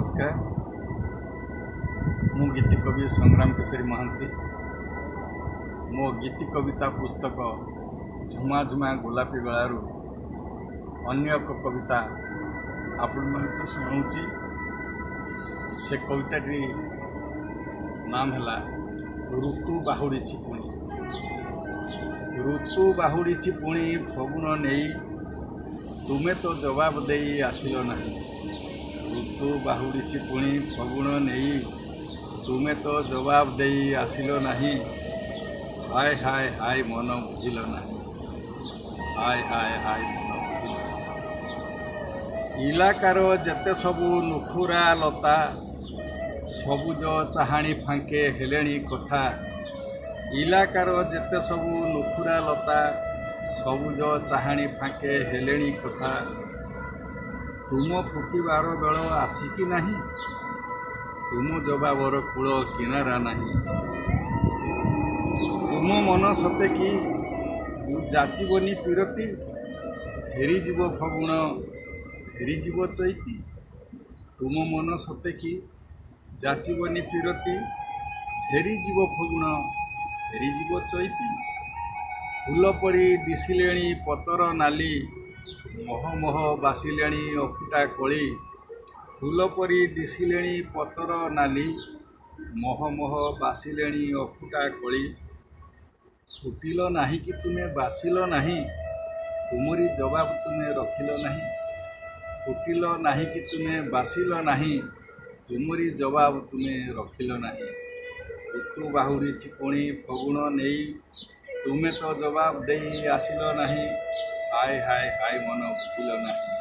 ନମସ୍କାର। ମୁଁ ଗୀତିକବି ସଂଗ୍ରାମ କେଶରୀ ମହାନ୍ତି। ମୋ ଗୀତି କବିତା ପୁସ୍ତକ ଝୁମା ଝୁମା ଗୋଲାପୀ ବେଳାରୁ ଅନ୍ୟ ଏକ କବିତା ଆପଣମାନଙ୍କୁ ଶୁଣାଉଛି। ସେ କବିତାଟି ନାମ ହେଲା ଋତୁ ବାହୁଡ଼ିଛି ପୁଣି। ଋତୁ ବାହୁଡ଼ିଛି ପୁଣି ଫଗୁଣ ନେଇ, ତୁମେ ତ ଜବାବ ଦେଇ ଆସିଲ ନାହିଁ। ଋତୁ ବାହୁଡ଼ିଛି ପୁଣି ଫଗୁଣ ନେଇ, ତୁମେ ତ ଜବାବ ଦେଇ ଆସିଲ ନାହିଁ। ହାୟ ହାୟ ହାୟ ମନ ବୁଝିଲ ନାହିଁ। ହାୟ ହାୟ ହାୟ ମନ ବୁଝିଲ ନାହିଁ। ଇଲାକାର ଯେତେ ସବୁ ନୁଖୁରା ଲତା, ସବୁଜ ଚାହାଣି ଫାଙ୍କେ ହେଲେଣି କଥା। ଇଲାକାର ଯେତେ ସବୁ ନୁଖୁରା ଲତା, ସବୁଜ ଚାହାଣି ଫାଙ୍କେ ହେଲେଣି କଥା। ତୁମ ଫୁଟିବାର ବେଳ ଆସିକି ନାହିଁ, ତୁମ ଜବାବର କୂଳ କିନାରା ନାହିଁ। ତୁମ ମନ ସତେ କି ଯାଚିବନି ପୀରତି, ଫେରିଯିବ ଫଗୁଣ, ଫେରିଯିବ ଚୈତି। ତୁମ ମନ ସତେ କି ଯାଚିବନି ପୀରତି, ଫେରିଯିବ ଫଗୁଣ, ଫେରିଯିବ ଚୈତି। ଫୁଲ ପରି ଦିଶିଲେଣି ପତର ନାଲି, ମହ ମହ ବାସିଲେଣି ଅଫୁଟା କଳି। ଫୁଲ ପରି ଦିଶିଲେଣି ପତର ନାଲି, ମହ ମହ ବାସିଲେଣି ଅଫୁଟା କଳି। ଫୁଟିଲ ନାହିଁ କି ତୁମେ ବାସିଲ ନାହିଁ, ତୁମରି ଜବାବ ତୁମେ ରଖିଲ ନାହିଁ। ଫୁଟିଲ ନାହିଁ କି ତୁମେ ବାସିଲ ନାହିଁ, ତୁମରି ଜବାବ ତୁମେ ରଖିଲ ନାହିଁ। ଋତୁ ବାହୁଡ଼ିଛି ପୁଣି ଫଗୁଣ ନେଇ, ତୁମେ ତ ଜବାବ ଦେଇ ଆସିଲ ନାହିଁ। ହାୟ ହାୟ ହାୟ ମନ ବୁଝିଲ ନାହିଁ।